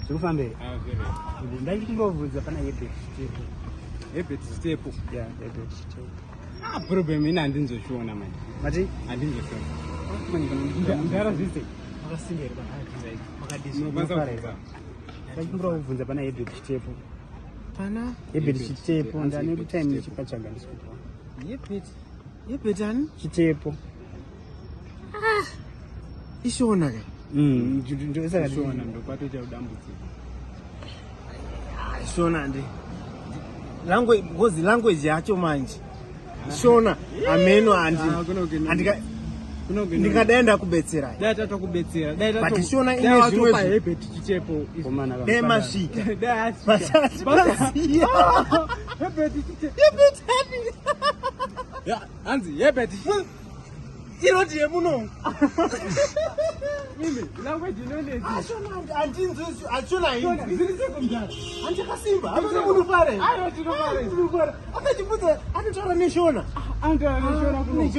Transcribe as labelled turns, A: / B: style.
A: Zviri kufamba here? Ndachingobvunza pana Hebert Chitepo.
B: Hebert Chitepo?
A: Ya, Hebert Chitepo.
B: Ah, problem ina handinzoshiona manje.
A: Mati?
B: Handinzoshiona ndara zvise.
A: Makasimba here? Makadii? Ndachikumbira kubvunza pana Hebert Chitepo.
C: Pana
A: Hebert Chitepo, ndane time ndichipatsvaga, ndisikupa.
C: Hebert, Hebert ani?
A: Chitepo.
C: Ishona ka?
A: Ndosaka.
B: Shona ndopatoita dambudziko.
C: Shona ndi language, because language yacho manje Shona ameno handi.
B: Ah,
C: Ndingadai ndakubetserai.
B: Dai tatokubetsera. Dai.
C: But Shona ine zvimwe
B: Hebert Chitepo.
C: Dai masvika.
B: Dai asvika.
C: Vasati vaziya.
B: Hebert Chitepo.
C: Hebert ani?
B: Ya, hanzi Hebert.
C: Iroti yemuno.
B: Mimi language inonetsa.
C: Shona handinzwi, hachona hainzwi.
B: Zviri sekumdara.
C: Handakasimba amene munofara.
B: Aiwa, tinofara.
C: Munofara. Akachibvunza, anotaura neShona.
B: Anotaura neShona kuno.